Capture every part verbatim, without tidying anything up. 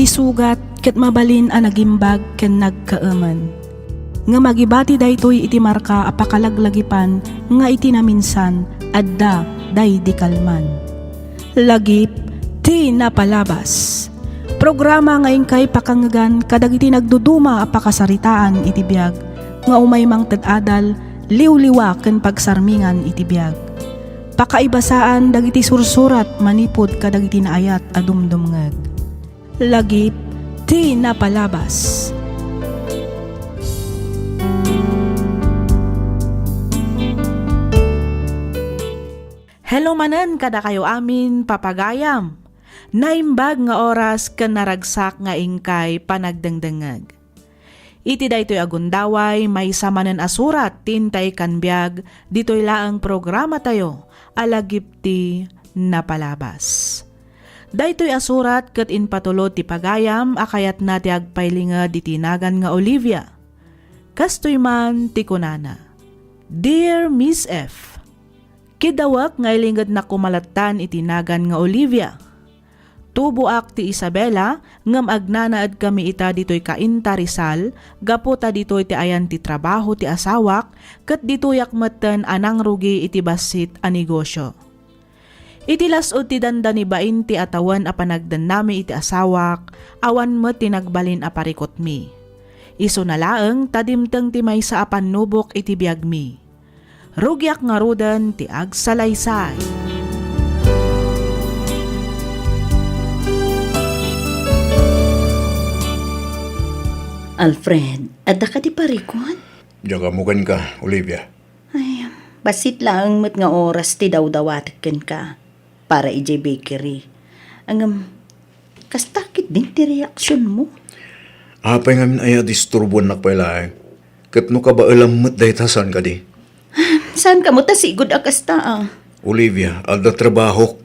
sugat ket mabalin a nagimbag ken nagkaemen. Ngem agibati daytoy iti marka a pakalaglagipan nga iti naminsan adda daydi kalman. Lagip ti napalabas. Programa nga inkay pakangegan kadagiti nagduduma a pakasaritaan iti biag nga umay mangted adal, liwliwa ken pagsarmingan iti biag. Pakaibasaan dagiti sursurat manipud kadagiti naayat a dumdumngeg. Lagip ti napalabas. Hello manen kadakayo amin, papagayam. Naimbag nga oras ken naragsak nga inkay panagdengdengngeg. Iti daytoy a gundaway, maysa manen a surat ti intay kan biag ditoy laeng programatayo a Lagip ti Napalabas. Daytoy a surat ket impatulod ti pagayam a kayatna ti agpailinged iti nagan nga Olivia. Kastoy man ti kunana, Dear Miss F, kidawek nga ilingednak koma lattan iti nagan nga Olivia. Tuboak ti Isabela, ngem agnanaedkami ita ditoy Cainta, Rizal, gapu ta ditoy ti ayan ti trabaho ti asawak, ket ditoyak metten a nangrugi iti bassit a negosio. Iti las-ud ti dandani bainti a tawen a panagdennami iti asawak, awan met ti nagbalin a parikutmi. Isuna laeng ta dimteng ti maysa a pannubok iti biagmi. Rugiak ngaruden ti agsalaysay. Alfred, adda kadi parikut? Diak ammo kenka, Olivia. Ay, bassit laeng met nga oras ti dawdawatek kenka para idiay bakery. Ngem, kasta ketdin ti reaksionmo? Apay ngamin aya a disturbuennak pay laeng? Ket no kabaelam met dayta, saan kadi? Saan kamo ta sigud a kasta, a? Olivia, adda trabahok.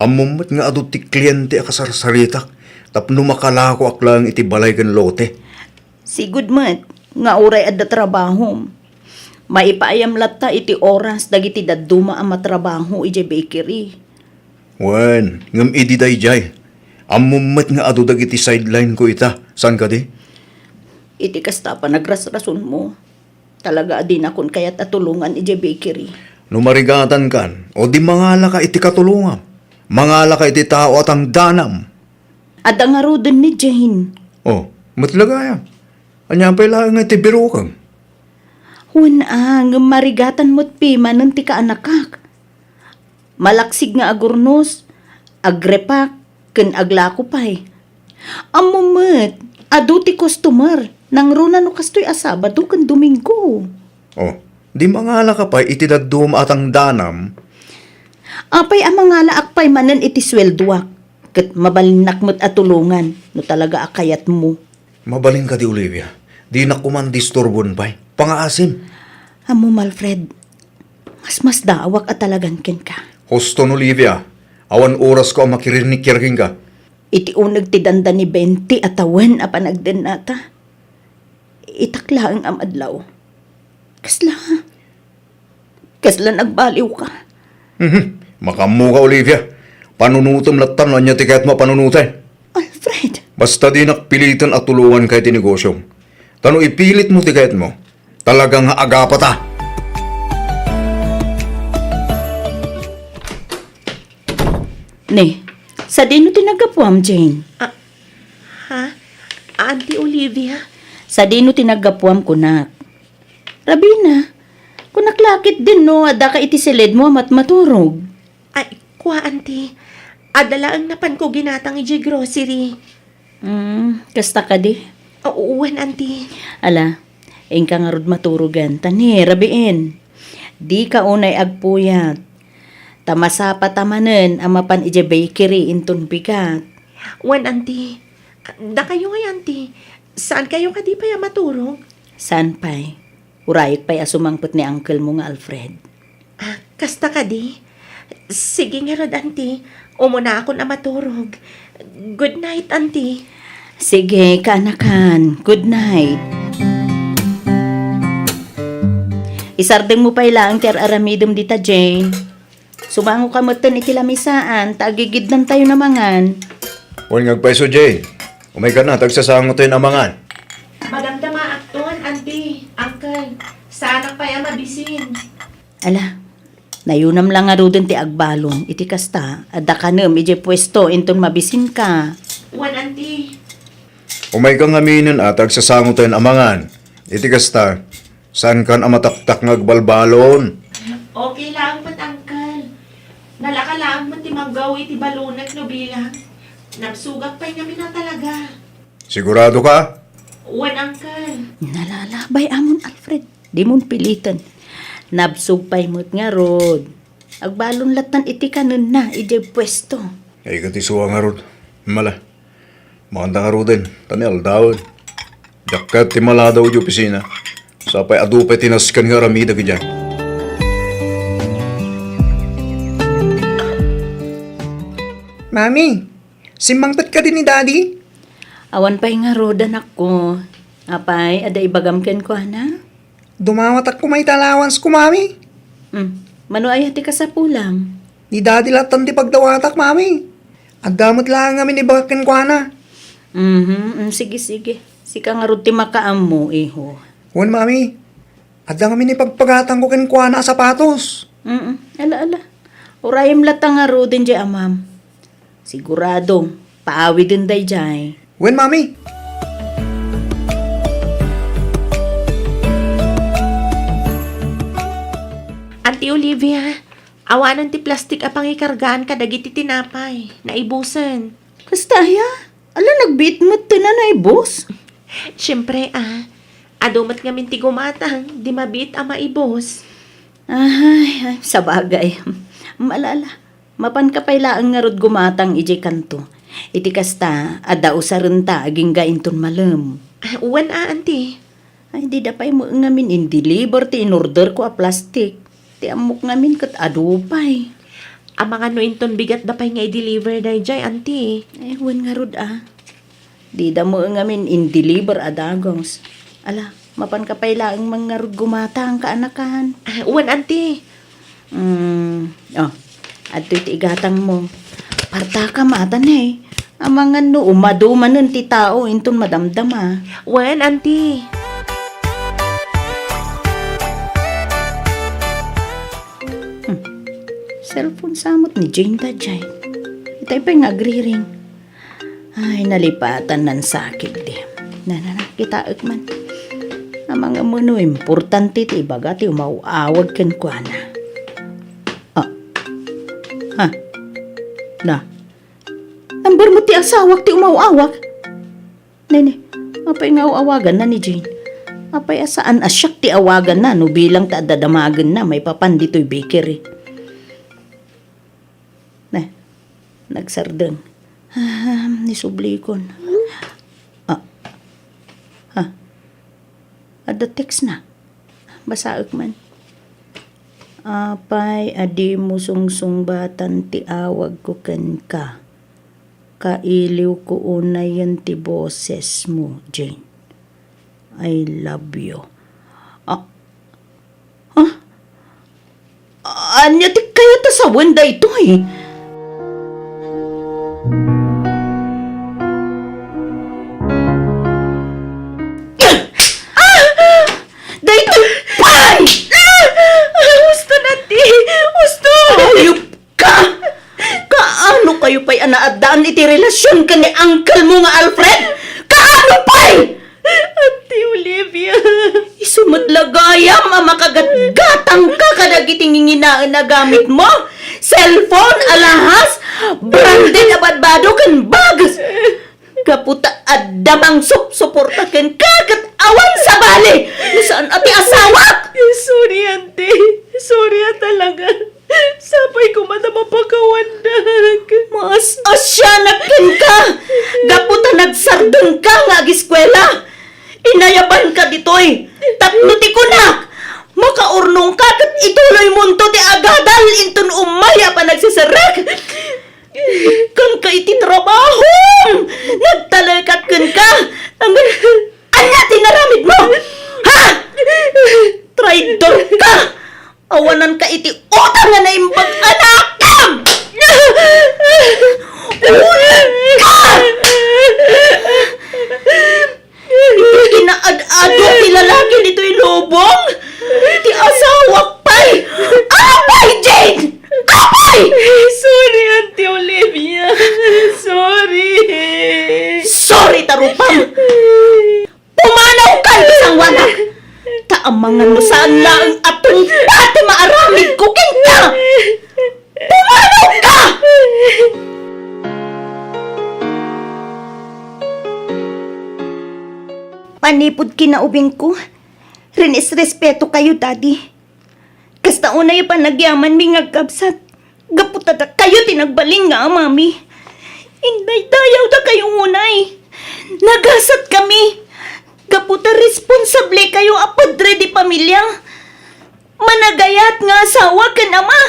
Ammom met nga adu ti kliente a kasarsaritak tapno makalakoak laeng iti balay ken lote. Sigud met nga uray adda trabahom, maipaayam latta iti oras dagiti dadduma a matrabaho idiay bakery. Wen, ngem idi daydiay, ammom met nga adu dagiti sideline-ko ita, saan kadi? Iti kasta a panagrasrasonmo, talaga a dinakon kayat a tulongan idiay bakery. No marigatankan, o di mangalaka iti katulongam, mangalaka iti tao a tangdanam. Adda ngaruden ni Jane. Oh, met la gayam. Ania pay laeng nga iti birokam? Wen a, ngem marigatan met pay manen ti kaanakak. Malaksig nga agurnos, agrepak, ken aglako pay. Ammom met, adu ti customer, nangruna no kastoy a Sabado ken Domingo. Oh, di mangalaka pay iti dadduma a tangdanam? Apay a mangalaak pay manen iti sueldoak, ket mabalinnak met a tulongan no talaga a kayatmo. Mabalin kadi, Olivia. Dinak koman disturboen pay. Pangaasim. Ammom, Alfred, masmasdaawak a talagan kenka. Huston, Olivia. Awan orasko a makirirnikir kenka. Iti uneg ti dandani bainti a tawen a panagdennata, itak laeng a madlaw. Kasla, kasla nagbaliwka. Mhm. Makaammoka, Olivia. Panunotem latta no ania ti kayatmo a panunoten. Alfred! Basta dinak piliten a tulonganka iti negosiom. Ta no ipilitmo ti kayatmo, talaga nga agapata. Ne, sadino ti naggapuam, Jane? Ah, ha? Auntie Olivia? Sadino ti naggapuam, kunak? Rabina, kunak la ketdin no addaka iti siledmo a matmaturog. Ay, kua, Auntie. Adda laeng napanko ginatang idiay grocery. Hmm, kasta kadi? Oo, wen, Auntie. Ala, inka ngarud maturogen, ta ni, rabiin. Dika unay agpuyat. Ta masapata manen a mapan idiay bakery inton bigat. Wen, Auntie. Dakayo ngay, Auntie. Saankayo kadi pay a maturog? Saan pay? Urayek pay a sumangpet ni uncle-mo nga Alfred. Ah, kasta kadi? Sige ngarud, Auntie. Umunaakon a maturog. Good night, Auntie. Sige, kaanakan. Good night. Isardengmo pay laeng ti ar-aramidem dita, Jane. Sumangoka metten iti lamisaan, ta agigidnantayo a mangan. Wen nga agpayso, Jane. Umayka na, ta agsasangotayon a mangan. Madamdamaakton, Auntie, Uncle. Saanak pay a mabisin. Ala, nayunam la ngaruden ti agbalon. Iti kasta, adda kanem idiay puesto inton mabisinka. Wen, Auntie. Umayka ngaminen a ta agsasangotayon a mangan. Iti kasta, saankan a mataktak nga agbalbalon. Okay laeng met, Uncle. Nalaka laeng met ti manggaw iti balonek no bilang. Nabsogak pay ngamin a talaga. Sigurado ka? Wen, Uncle. Nalala, bay-amon, Alfred. Dimon piliten. Nabsog pay met ngarud. Agbalon lattan iti kanenna idiay puesto. Ay, ket isu a ngarud. Mala. Makanta ngaruden, ta ni aldawen. Diak kayat ti maladaw idiay opisina. Sapay adu pay ti nasken nga aramidek idiay. Mami, simmangpet kadi ni Daddy? Awan pay ngarud, anakko. Apay, adda ibagam kenkuana? Dumawatak koma iti allowance ko, Mami. Hmm. Mano aya ti kasapulam? Ni Daddy lattan ti pagdawatak, Mami. Adda met laeng ngamin ibagak kenkuana. Mhm, mm, sige, sige. Sika ngarud ti makaammo, iho. Wen, Mami. Adda ngamin ipagpagatangko kenkuana a sapatos. Mm, ala, ala. Urayem latta ngaruden diay amam. Sigurado, paawiden daydiay. Wen, Mami. Auntie Olivia, awanen ti plastik a pangikargaan kadagiti tinapay. Naibusen. Kasta aya? Ala, nagbiit met ti nanaibus? Siempre, a. Adu met ngamin ti gumatang, di mabiit a maibus. Ay, ay, sabagay. Ala, ala. Mapanka pay laeng ngarud gumatang idiay kanto. Iti kasta, adda usarenta agingga inton malem. Ah, wen a, Auntie. Ay, dida pay met ngamin in-deliver ti in-orderko a plastik. Ti ammok ngamin ket adu pay. Amangan no inton bigatda pay nga i-deliver daydiay, Auntie. Ay, wen ngarud a. Dida met ngamin in-deliver a dagus. Ala, mapanka pay laeng man ngarud gumatang, kaanakan. Ah, wen, Auntie. Mm, oh, adtoy ti igatangmo. Partaka matan, eh. Amangan no umadu manen ti tao inton madamdama. Wen, Auntie. Hmm. Cellphone sa met ni Jane daydiay. Itay pay nga agriring. Ay, nalipatan nan sakit di. Na, na, na, kitaek man. Amangan no importante ti ibaga ti umaw-awag kenkuana. Ah. Ha? Na. Number met ti asawak ti umaw-awag? Nene, apay nga aw-awaganna ni Jane? Apay a saan a siak ti awaganna no bilang ta adda damagenna maipapan ditoy bakery? Ne, nagsardeng. Ah, ni sublikon. Ah. Ha? Adda text na. Basaek man. Apay a dimo sungsungbatan ti awagko kenka? Kailiwko unayen ti bosesmo, Jane. I love you. Ah, ha? Ania ti kayat a sawen daytoy? Ah! Daytoy pay! Ah! Husto na ti! Husto! Ayup ka! Kaano kayo pay a naaddaan iti relasyon ken ni uncle mo nga Alfred? Kaano pay? Auntie Olivia. Isu met la gayam a makagatgatangka kadagiti nginginaen a gamitmo. Cellphone, alahas, branded a badbado ken bags. Gapu ta adda mangsupsuporta kenka ket awan sabali no saan a ti asawak. Sorry, Auntie. Sorry a talaga. Sapay koma ta mapakawandak. Maas-asianak kenka. Gapu ta nagsardengka nga agiskuela. Inayabanka ditoy. Tapno ti kunak, makaurnongka ket ituloymonto ti agadal inton umay a panagseserrek. Kenka iti trabahom, nagtalekak kenka. Ang Ania ti inaramidmo? Ha? Traidor ka! Awanan ka iti utang nga naimbag a nakem! Ulit ka! arupam. Pumanawka, sanguanak! Ta amangan no saan laeng a tungpal ti maaramidko kenka! Pumanawka! Manipud kinaubingko, rinisrespetokayo, Daddy. Kasta unay a panagyamanmi nga agkabsat, gapu ta dakayo ti nagbalin nga amami. Indaydayawdakayo unay. Nagasatkami. Gapu ta responsablekayo a padre de pamilia. Managayat nga asawa ken ama.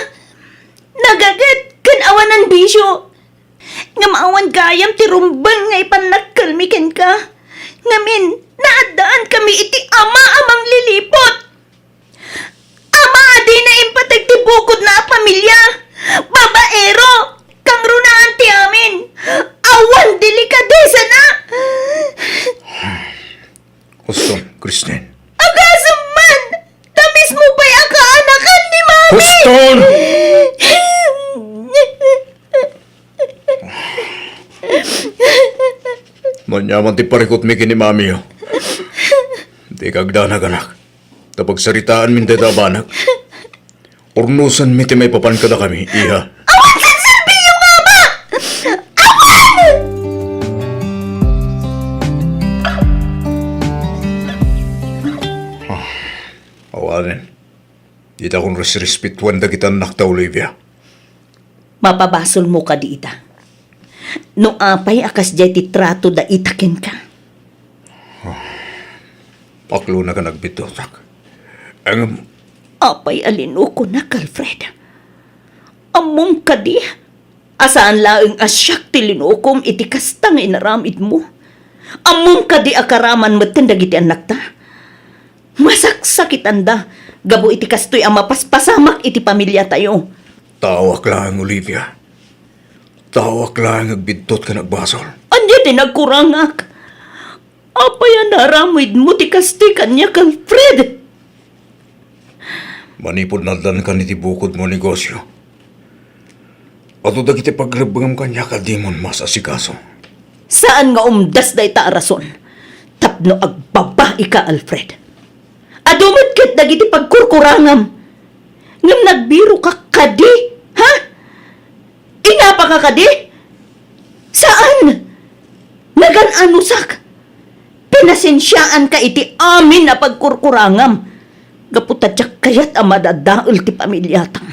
Nagaget ken awanan bisio. Ngem awan gayam ti rumbeng nga ipannakkelmi kenka. Ngamin, naaddankami iti ama a mangliliput. Ama a dina impateg ti bukodna a pamilia. Babaero, kangrunaan ti amin. Awan delikadesana. Huston, Christine. Agasem man! Ta mismo pay a kaanakan ni Mami! Huston! Ania man ti parikutmi ken ni Mami, o? Dika agdanag, anak. Ta pagsaritaanmin dayta a banag. Urnosenmi ti maipapan kadakami, iha. Awan senserbiyo nga ama! Awan! Ah, awanen. Ditakon resrespetuan dagiti annakta, Olivia. Mapabasolmo kadi ita. No apay a kasdiay ti tratoda ita kenka? Paklona ken agbiddutak. Ngem apay a linukonak, Alfred? Ammom kadi a saan laeng a siak ti linukom iti kasta nga inaramidmo? Ammom kadi a karaman metten dagiti annakta? Masaksakitanda gapu iti kastoy a mapaspasamak iti pamiliatayo. Taawak laeng, Olivia. Taawak laeng agbiddut ken agbasol. Ania ti nagkurangak? Apay a naaramidmo ti kastoy kaniak, Alfred? Manipud naaddankan iti bukodmo a negosio, adu dagiti pagrebbengem kaniak a dimon maasikaso. Saan nga umdas dayta a rason tapno agbabaika, Alfred. Adu met ket dagiti pagkurkurangam. Ngem nagbiroka kadi, ha? Inapaka kadi? Saan! Nagan-anusak! Pinasensiaanka iti amin a pagkurkurangam. Gapu ta diak kayat a madadael ti pamiliata.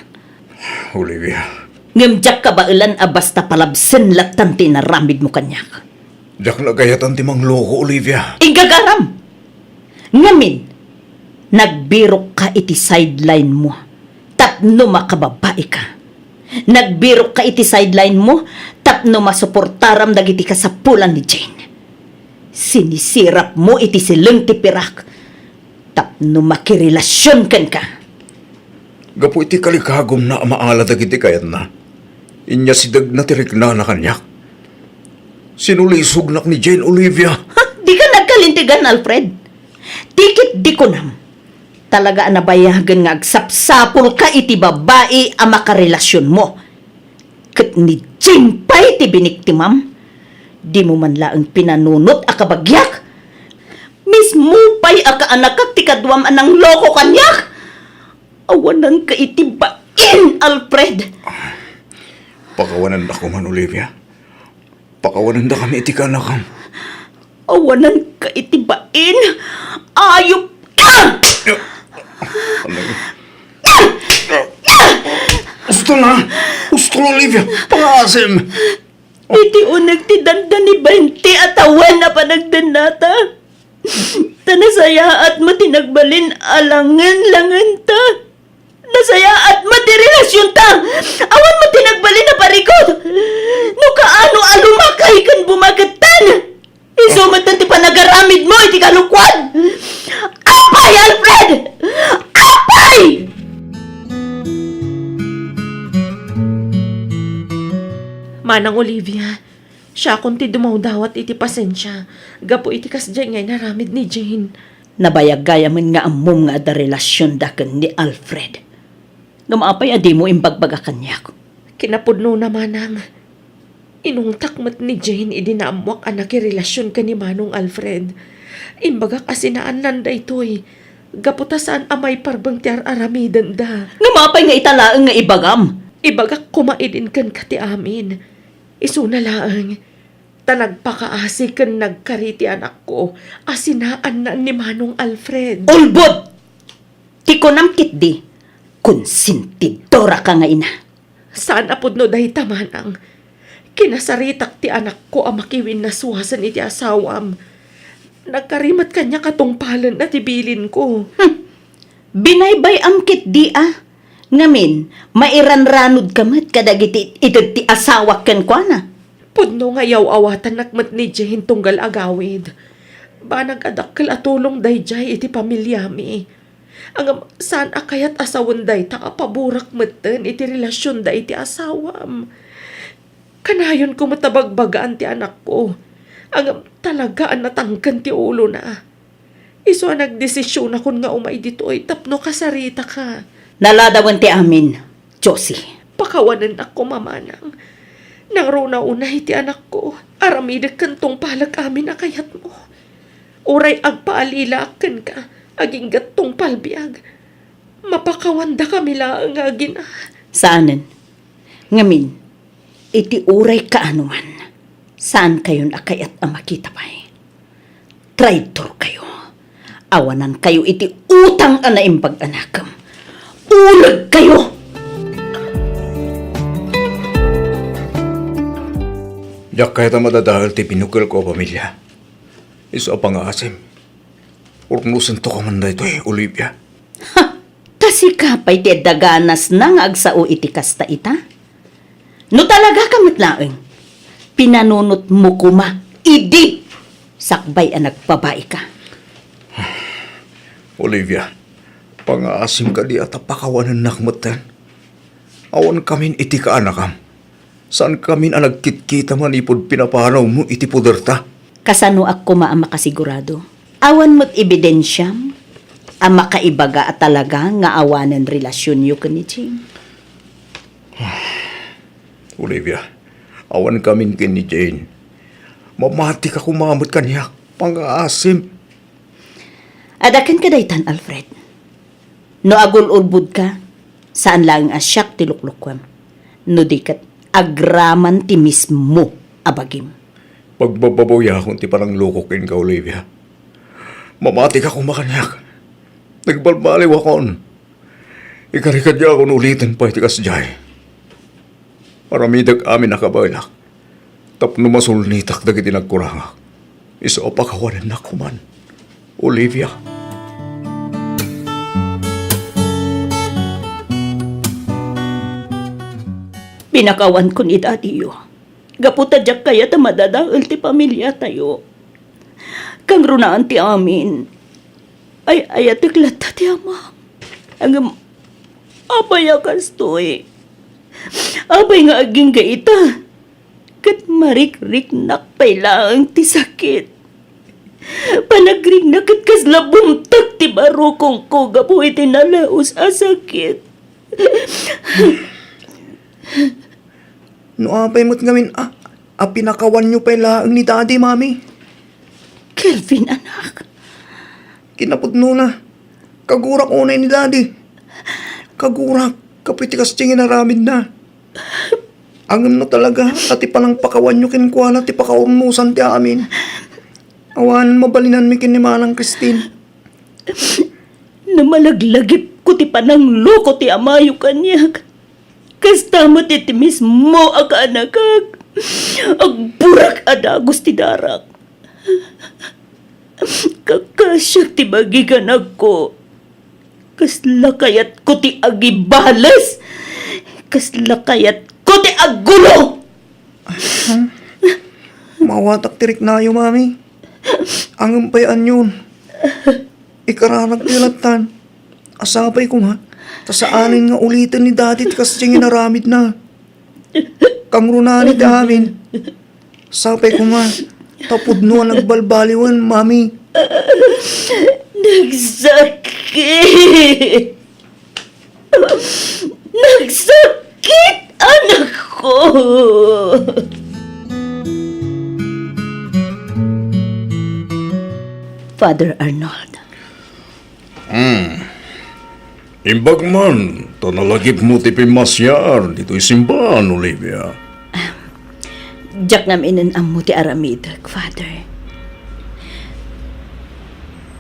Olivia. Ngem diak kabaelan a basta palabsen lattan ti inaramidmo kaniak. Diak nagayatan ti mangloko, Olivia. Igagaram! Ngamin, nagbirokka iti sideline mo tapno makababaika. Nagbirokka iti sideline mo tapno masuportaram dagiti kasapulan ni Jane. Sinisirap mo iti sileng ti pirak tapno makirelasion kenka. Gapu iti kalikagumna a maala dagiti kayatna, inyasidegna ti riknana kaniak. Sinulisognak ni Jane, Olivia. Ha? Dika nagkalintegan, Alfred. Ti ket di kunam, talaga a nabayagen nga agsapsapulka iti babai a makarelasionmo. Ket ni Jane pay ti biniktimam. Dimo man laeng pinanunot a kabagiak. Mismo pay a kaanakak ti kaduam a nangloko kaniak. Awananka iti bain, Alfred. Pakawanandaka man, Olivia. Pakawanandakami iti kaanakam. Awananka iti bain. Ayupka! Ano? Usto na! Usto, Olivia! Pangasim! Iti uneg ti danda ni bainte a tawen a panagdannata. Ta nasayaat met ti nagbalin a langen-langenta. Nasayaat met ti relasionta. Awan met ti nagbalin a parikut. No kaano a lumakay ken bumakettan. Isu met ti panagaramidmo iti kalokoan. Apay, Alfred! Apay! Manang Olivia, siakon ti dumawdawat iti pasensia gapu iti kasdiay nga inaramid ni Jane. Nabayag gayamen nga ammom nga adda relasionda ken ni Alfred. Ngem apay a dimo imbagbaga kaniak? Kinapudnona, manang. Inungtak met ni Jane idi naammoak a nakirelasion ken ni Manong Alfred. Imbagak a sinaannan daytoy, gapu ta saan a maiparbeng ti ar-aramidenda. Ngem apay nga ita laeng nga ibagam? Ibagak koma idin kenka ti amin. Isuna laeng, ta nagpakaasi ken nagkari ti anakko a sinaannan ni Manong Alfred. Ulbod! Ti kunam ketdi, konsentidoraka nga ina. Saan a pudno dayta, manang. Kinasaritak ti anakko a makiwinnasuasen iti asawam. Nagkari met kaniak a tungpalenna ti bilinko. Hmm. Binaybay-am ketdi a. Ngamin, mairanranodka met kadagiti ited ti asawak kenkuana. Pudno nga yaw-awatannak met ni Jane tunggal agawid. Banag a dakkel a tulong daydiay iti pamiliami. Ngem saan a kayat a sawen dayta a paburak metten iti relasionda iti asawam. Kanayonko met a bagbagaan ti anakko. Ngem talaga a natangken ti ulona. Isu a nagdesisionakon nga umay ditoy tapno kasaritaka. Naladawen ti amin, Josie. Pakawanennak koma, manang. Nangruna unay ti anakko. Aramidek ken tungpalek amin a kayatmo. Uray agpaalilaak kenka, agingga tungpal biag. Mapakawandakami laeng nga agina. Saanen. Ngamin, iti uray kaano man, saankayon a kayat a makita pay. Traidorkayo. Awanankayo iti utang a naimbag a nakem. Ulegkayo! Diak kayat a madadael ti binukelko a pamilia. Isu a pangaasim. Urnosento ka man daytoy, Olivia. Ha! Ta sika pay ti adda ganasna nga agsao iti kasta ita? No talagaka met laeng, pinanunotmo koma idi sakbay a nagbabaika. Olivia, pangaasim kadi a ta pakawanennak metten? Awan kamin iti kaanakam. Saan kamin a nagkitkita manipud pinapanawmo iti poderta? Kasanoak koma a makasigurado? Awan met ebidensiam a makaibaga a talaga nga awanen relasionyo ken ni Jane? Olivia, awan kamin ken ni Jane. Mamatika koma met kaniak, pangaasim. Adda kenka daytan, Alfred. No agul-ulbodka, saan laeng a siak ti luklukuem. No di ket, agraman ti mismo a bagim. Pagbababawyaakon ti panangloko kenka, Olivia. Mamatika koma kaniak. Nagbalbaliwakon. Ikari kadiakon uliten pay ti kasdiay. Aramidek amin a kabaelak tapno masulnitak dagiti nagkurangak. Isu a pakawanennak koman, Olivia. Pinakawanko ni Daddy-yo gapu ta diak kayat a madadael ti pamiliatayo. Kangrunaan ti amin. Ay-ayatek latta ti amam. Ngem apay a kastoy? Apay nga agingga ita ket marikriknak pay laeng ti sakit? Panagriknak ket kasla bumtag ti barukongko gapu iti nalaus a sakit. No apay met ngamin a, a pinakawanyo pay laeng ni Daddy, Mami? Kelvin, anak. Kinapudnona, kagurak unay ni Daddy. Kagurak, gapu iti kasdi nga inaramidna. Ngem no talaga a ti panangpakawanyo kenkuana ti pakaurnosan ti amin, awan mabalinanmi ken ni Manang Christine. Namalaglagipko ti panangloko ti amayo kaniak. Kasta met iti mismo a kaanakak. Agburak a dagus ti darak. Kakasiak ti magiganagko. Kasla kayatko ti agibales. Kasla kayatko ti aggulo. Aha. Maawatak ti riknayo, Mami. Ngem pay anian. Ikaranak ti lattan. Sapay koma, ta saanen nga uliten ni Daddy ti kasdi nga inaramidna. Kangrunaan ti amin. Sapay koma, ta pudno a nagbalbaliwen, Mami. Nagsakit! Nagsakit, anakko! Father Arnold. Hmm. Imbag man, ta nalagipmo ti pimmasiar ditoy simbahan, Olivia. Diak ngamin ammo ti aramidek, Father.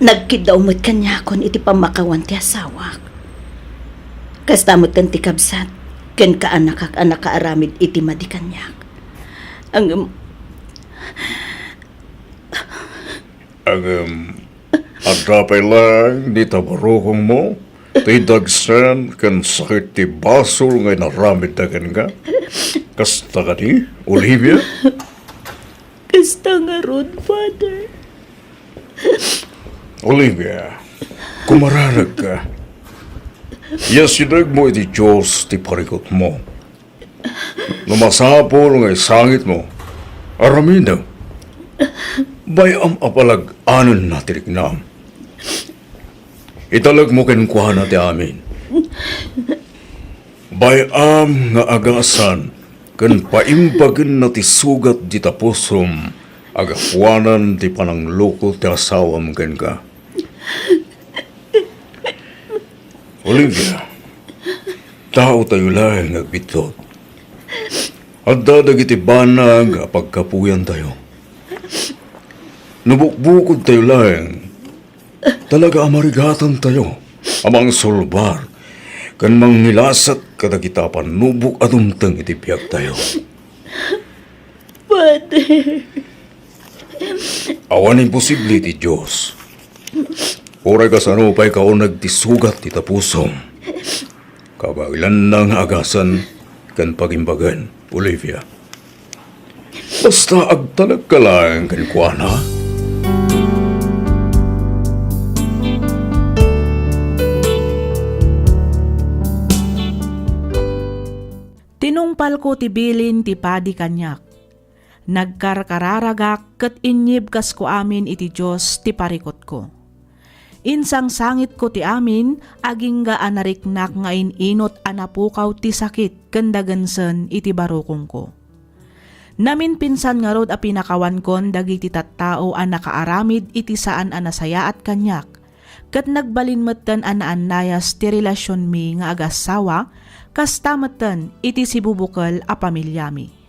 Nagkiddaw met kaniakon iti pammakawan ti asawak. Kasta met ken ti kabsat ken kaanakak a nakaaramid iti madi kaniak. Ngem, Ngem, adda pay laeng dita barukongmo ti dagsen ken sakit ti basol nga inaramidda kenka? Kasta kadi, Olivia? Kasta ngarud, Father. Olivia, kumararegka. Iyasidegmo iti Dios ti parikutmo. No masapul nga isangitmo, aramidem. Bay-am a palag-anenna ti riknam. Italekmo kenkuana ti amin. Bay-am nga agasan ken paimbagenna ti sugat dita pusom a gapuanan ti panangloko ti asawam kenka. Olivia, taotayo laeng nga agbiddut. Adda dagiti banag a paggapuyantayo. No bukbukodtayo laeng, talaga a marigatantayo a mangsulbar ken mangngilasak kadagita a pannubok a dumteng iti biagtayo. Father. Awan imposible iti Dios. Uray kasano pay kauneg ti sugat ti tapusom, kabaelanna nga agasan ken pagimbagen, Olivia. Basta agtalekka laeng kenkuana. Tinungpalko ti bilin ti padi kaniak. Nagkarkararagak ket inyibkasko amin iti Dios ti parikutko. Insangsangitko ti amin, agingga a nariknak nga in-inut a napukaw ti sakit ken dagensen iti barukongko. Naminpinsan ngarud a pinakawankon dagiti tattao a nakaaramid iti saan a nasayaat kaniak, ket nagbalin metten a naannayas ti relasionmi nga agassawa, kasta metten iti sibubukel a pamiliami.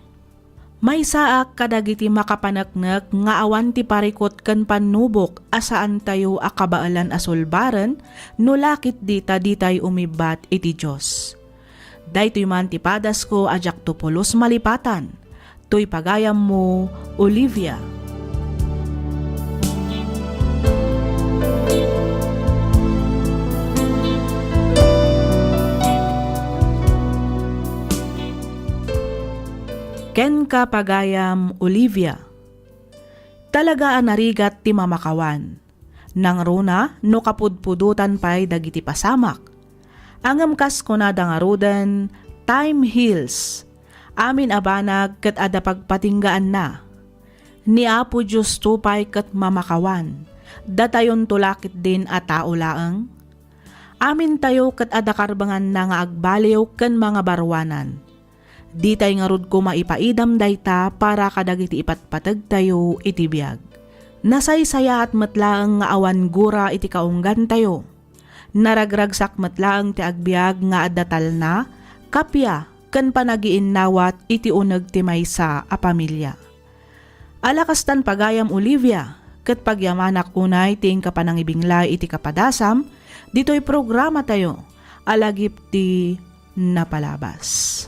Maysaak kadagiti makapaneknek nga awan ti parikut ken pannubok a saantayo a kabaelan a sulbaren no la ketdi ta ditay umibbat iti Dios. Daytoy man ti padasko a diakto pulos malipatan. Toy pagayammo, Olivia. Kenka, pagayam, Olivia. Talaga a narigat ti mamakawan. Nangruna no kapudpudotan pay dagiti pasamak. Ngem kas kunada ngaruden, "Time heals." Amin a banag ket adda pagpatinggaanna. Ni Apo Diosto pay ket mamakawan. Datayonto la ketdin a tao laeng. Amintayo ket adda karbenganna nga agbaliw ken mangabaruanan. Ditay ngarud koma ipaidam dayta para kadagiti ipatpategtayo iti biag. Nasaysayaat met laeng nga awan gura iti kaunggantayo. Naragragsak met laeng ti agbiag nga adda talna, kappia, ken panagiinnawat iti uneg ti maysa a pamilia. Ala kastan, pagayam Olivia, ket pagyamanak unay ti inka panangibinglay iti kapadasam ditoy programatayo a lagip ti napalabas.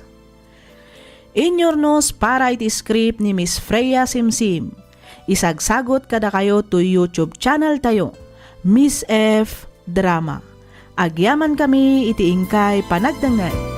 Inyurnos para iti script ni Miss Freya Simsim. Isagsagut kadakayo toy YouTube channel tayo, Miss F Drama. Agyamankami iti inkay panagdengngeg.